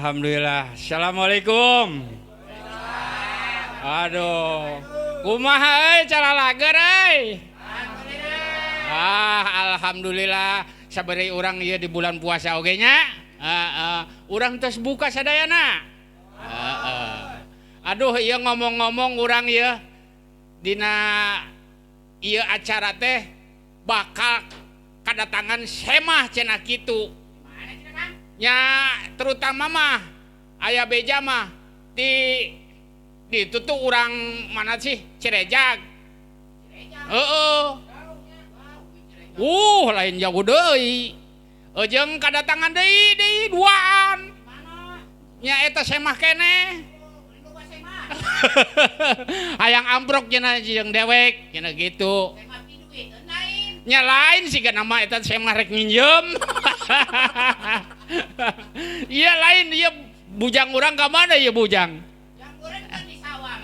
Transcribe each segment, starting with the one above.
Alhamdulillah. Assalamualaikum. Aduh. Kumaha euy cara lager euy? Ah, alhamdulillah sabari urang ieu di bulan puasa oge nya. Heeh. Urang tos buka sadayana. Heeh. Aduh, ieu ngomong-ngomong urang ieu dina ieu acara teh bakal kadatangan semah cenah kitu. Nya terutama mah aya beja mah di itu tuh urang mana sih, Cirejag. Heeh. Lain jauh deui. Jeung kadatangan deui deui duaan. Nya eta semah keneh. Hayang amprok cenah jeung dewek cenah gitu. Nya lain sih kan nama eta semah rek nginjem. Iya lain ieu bujang urang ka mana ieu bujang?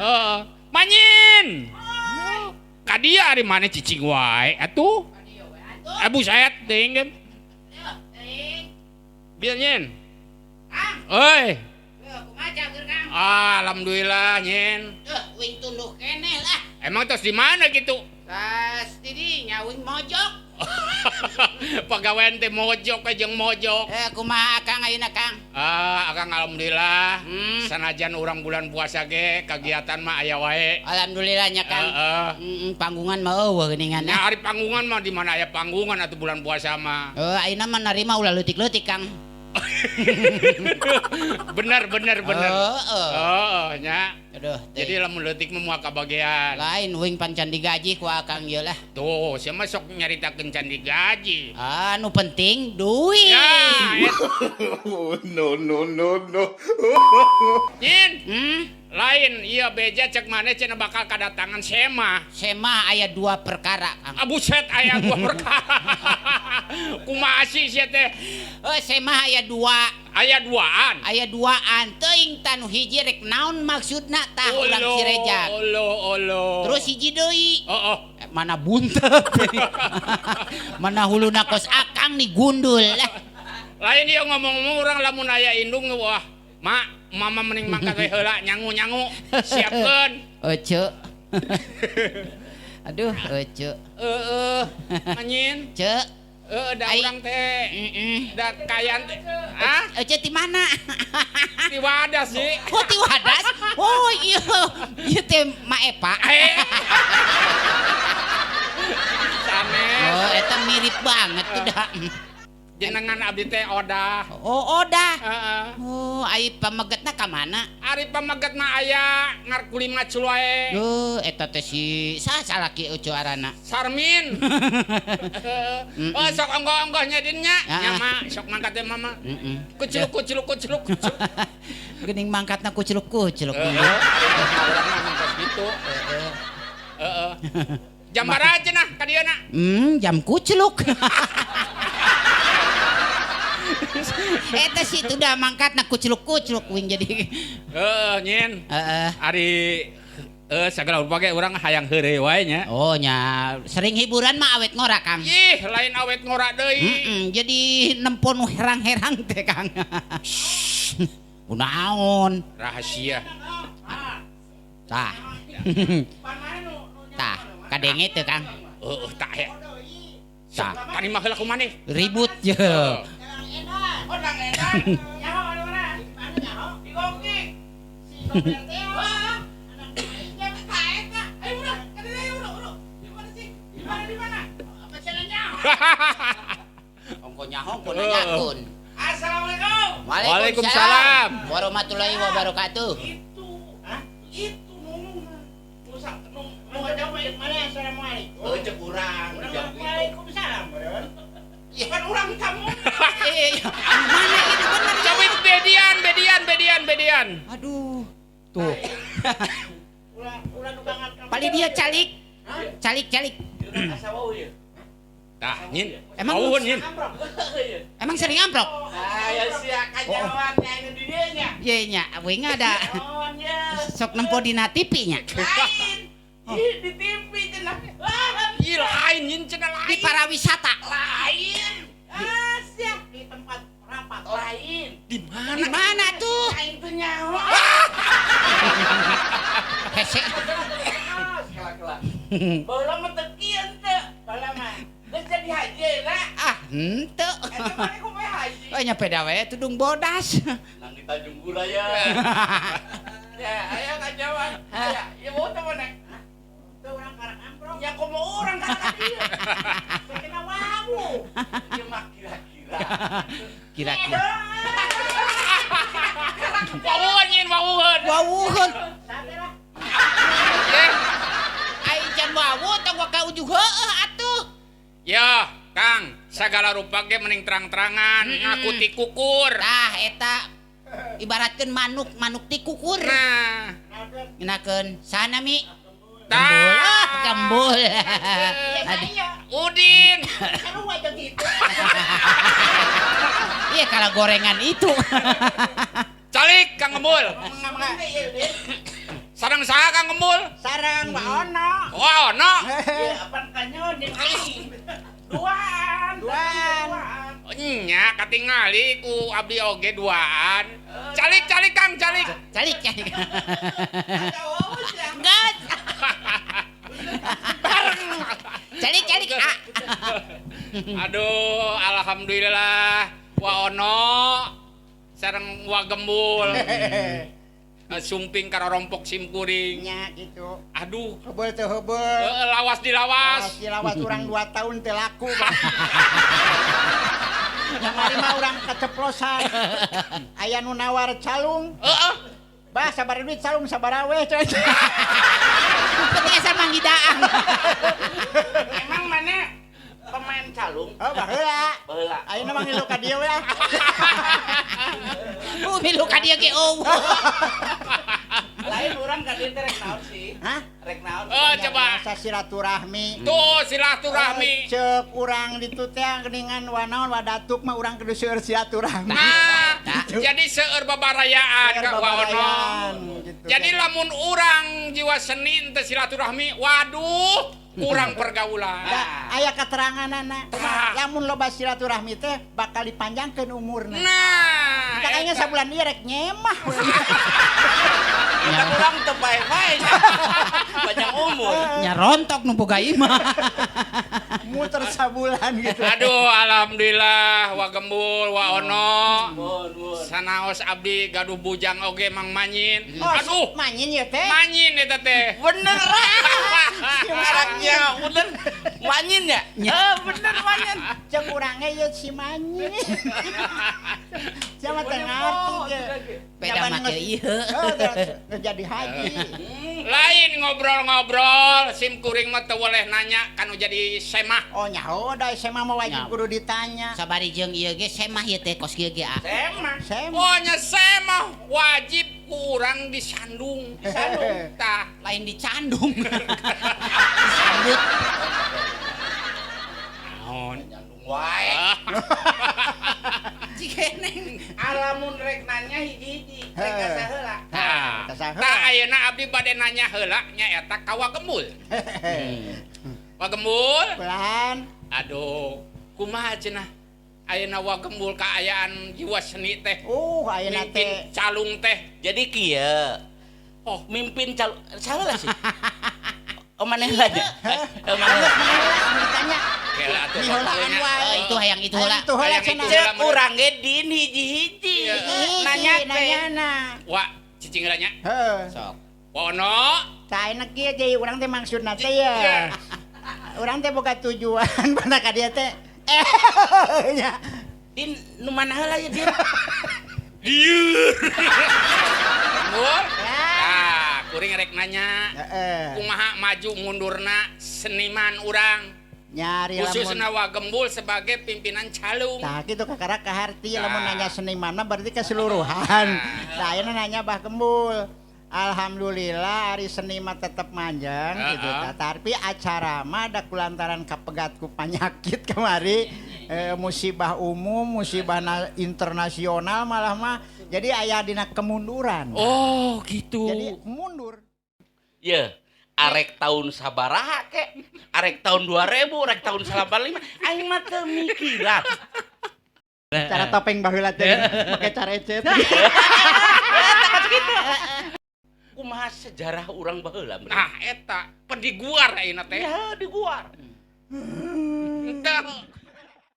Heeh. Manyin. Ka dia ari maneh cicing wae atuh. Buset teuing kan. Bieu nyin. Oi. Alhamdulillah nyin. Wing tunduh keneh lah. Emang tos di mana gitu? Tas di dinya wing mojok. Pagawean teh mojok jeung mojok. Kumaha Akang ayeuna Kang? Ah, Akang alhamdulillah. Sanajan urang bulan puasa ge kegiatan mah aya wae. Alhamdulillah nya Kang. Heeh. Panggungan mah eueuh geuningan. Nya ari panggungan mah di mana aya panggungan atuh bulan puasa mah. Heuh, ayeuna mah narima ulah leutik-leutik Kang. Bener bener bener. Heeh. Heeh nya. Aduh, jadi lamun leutik mah moal kabagean. Lain wing pan can digaji ku Akang ieu lah. Tuh, sia mah sok nyaritakeun can digaji. Ah, nu penting duit. Ya, No no no no. Nyin. Lain ieu beja cek maneh cenah bakal kadatangan semah. Semah aya dua perkara, Kang. Ah, buset aya dua perkara. Kumaha sih sia teh? Semah aya dua. Aya duaan. Aya duaan teuing tanu hiji rek naon maksudna tah urang Cirejag. Olo olo. Terus hiji deui. Oh, oh. Mana buntet. Mana huluna kos Akang nih gundul lah. Lain ieu ngomong-ngomong urang lamun aya indung wah, mak mama mending mangkat we heula nyangu-nyangu siapkeun. Ece. Aduh, ece. Heeh, anjin. Cek. Heeh, da urang teh. Da kayan teh. Hah? Ece ti mana? Ti Wadas sih. Oh, ti Wadas? Oh, iya. Ieu teh Ma Epa. Sanes. Oh, eta mirip banget tuh dah. Jenengan abdi teh Odah. Oh, Odah. Heeh. Oh, ai pamegetna ka mana? Ari pameget mah aya ngarkuli macul wae. Duh, eta teh si saha salaki Ucu arana? Sarmin. Oh, sok onggoh-onggoh nya din nya. Nya mah sok mangkat teh mama. Kuculuk kuculuk kuculuk kuculuk. Geuning mangkatna kuculuk-kuculuk. Heeh. Urang mah mangkat gitu. Heeh. Heeh. Jam baraha cenah ka dieu na? Jam kuculuk. Eta sih udah mangkatna kuculuk-kuculuk wing jadi. Heeh, nyin. Heeh. Ari sagala rupa ge urang hayang heureuy wae nya. Oh nya, sering hiburan mah awet ngora Kang. Ih, lain awet ngora deui. Jadi nempo nu herang-herang teh Kang. Kunaon? Rahasia. Tah. Tah, kadenge teh Kang. Heeh, tah ya. Tah. Tarima heula ku maneh. Ribut je. Orang edan. Nyaho orang. Mana nyaho? Di goki. Si Domer teh. Anak aing ka eta. Ayo udah, ka dieu udah, udah. Di mana sih? Di mana di mana? Apa cenah nyaho? Ongko nyaho, ongko nanyakeun. Assalamualaikum. Waalaikumsalam. Warahmatullahi wabarakatuh. Itu, hah? Itu ngomong. Musa nu ngajak mana assalamualaikum. Oh, cek urang. Waalaikumsalam, bro. Kan urang kamu. Mana itu bener? Coba itu bedian, bedian, bedian, bedian. Aduh. Tuh. Ulah nu banget kamu. Paling dia calik. Calik, calik. Tah, nyin. Emang Awun, nyin. Emang sering amprok? Ah, ya sia kanyawan nya anu di dieu nya. Ye nya, we ada. Sok nempo dina TV nya. Lain. Ih, di TV cenah. Ih, lain nyin cenah lain. Di parawisata. Lain. Ah, sia di tempat rapat. Lain. Di mana? Di mana tuh? Aing teu nyaho. Hese. Kela-kela. Baheula mah teu kieu teu. Baheula mah. Geus jadi haji ayeuna. Ah, henteu. Eta mah kumaha haji? Oh, nya peda we tudung bodas. Nang di Tanjung Gula ya. Ya, aya kajauhan. Aya, ieu mau teh mana? Teu urang karak amprok. Ya komo urang ka dieu. Kena wawu. Ieu mah kira-kira. Kira-kira. Wawuhan nyin wawuhan. Wawuhun. Sate lah. Eh, Aing can wawu tong ka ujug heueuh atuh. Ya, Kang, sagala rupa ge mending terang-terangan, ngaku ti kukur. Tah eta ibaratkeun manuk, manuk ti kukur. Nah, Ngenakeun sana mi. Tah. Gembul. Ah, gembul. Aduh. Udin. Sarua jeung kitu. Iya kalau gorengan itu. Calik Kang Gembul. Sareng saha Kang Gembul? Sareng Wa Ono. Wah, ono. Ya apaan kanyo jeung aing. Duaan. Duaan. Nya katingali ku abdi oge duaan. Calik calik Kang, calik. Calik calik. Ada wawu sia. Enggak. Calik calik ah. Aduh, alhamdulillah. Wa Ono sareng Wa Gembul. Sumping karorompok simkuring. Nya gitu. Aduh, Heubeul teu heubeul. Lawas dilawas. Lawas dilawas urang 2 tahun teu laku. Yang mari mah urang keceplosan. Aya nu nawar calung. Heeh. Bah sabar duit calung sabaraha we coy. Penting asal manggih daang. Emang mana pemain calung? Oh baheula. Baheula. Ayeuna mah ngilu ka dieu we. Milu ka dieu ge eueuh. Lain urang ka dieu teh rek naon sih? Hah? Rek naon? Oh, coba. Biasa silaturahmi. Tuh silaturahmi. Cek urang ditu teh geuningan wanaon wadatuk mah urang kudu seueur silaturahmi. Nah, jadi seueur babarayaan Seueur ka Wa Ono. babarayaan, gitu. Jadi lamun urang jiwa seni teu silaturahmi, waduh, kurang pergaulan. Da, aya keteranganana. Tah. Lamun loba silaturahmi teh bakal dipanjangkeun umurna. Nah, Kita kayaknya eta. sabulan ieu rek nyemah. Kita urang teu bae-bae. Panjang umur. Nya rontok nu boga imah. Muter sabulan gitu. Aduh, alhamdulillah Wa Gembul, Wa Ono. Mun mun. Sanaos abdi gaduh bujang oge Mang Manyin. Oh, Aduh, manyin ya teh. Manyin eta teh. Bener. Karaknya bener. Manyin ya? Eh bener manyin. Cek urangnya ieu si manyin. Siapa teh ngarti ge. Beda make ieu. Oh, geus jadi haji. Lain ngobrol-ngobrol, sim kuring mah teu boleh nanya kanu jadi semah. Oh nyaho da semah mah wajib Nyaho. kudu ditanya. Sabari jeung ieu ge semah ieu teh kos kieu ge ah. Semah. Semah. Oh nya semah wajib kurang disandung. Disandung tah. Lain dicandung. Disambut. Naon? Nyandung wae. Cikeneng. Alamun rek nanya hiji-hiji, rek asa heula. Tah. Tah saheula. Tah ayeuna abdi bade nanya heula nya eta ka Wa Gembul. Wa Gembul. Belahan. Aduh, kumaha cenah? Ayeuna Wa Gembul kaayaan jiwa seni teh. Ayeuna Mimpin teh. calung teh. Jadi kieu. Oh, Mimpin calon salah sih. Oh maneh lah nya. Oh maneh. Geus maneh heula ditanya. Kela atuh. Miheulaan wae. Oh, itu hayang itu heula. Hayang itu heula Hayang cenah. itu. Cek urang ge din hiji-hiji. Iya. Nanya teh. Nanyana. Wa, cicing heula nya. Heeh. Sok. Wa Ono. Tah enak kieu jadi urang teh maksudna teh ya. Urang teh boga tujuan pada ka dieu teh. Nya. Din nu mana heula ya din? Lieur. Gembul. Ya. Tah, kuring rek nanya. Heeh. Kumaha maju mundurna seniman urang. Nyari lamun Khususna Wa Gembul sebagai pimpinan calung. Tah kitu kakara kaharti Tah. lamun nanya seniman mah berarti keseluruhan. Tah ayeuna nanya Bah Gembul. Alhamdulillah ari seni mah tetep manjang gitu Heeh. tah. Tapi acara mah da kulantaran kapegat ku panyakit kemari musibah umum, musibah internasional malah mah jadi aya dina kemunduran. Oh, gitu. Jadi mundur. Ye, arek tahun sabaraha ke? Arek tahun 2000, arek tahun 95, aing mah teu mikiran. Cara Topeng baheula teh make carecet. Kumaha sejarah urang baheula meureun? Nah, eta pendiguar ayeuna teh. Ya, diguar. Entah.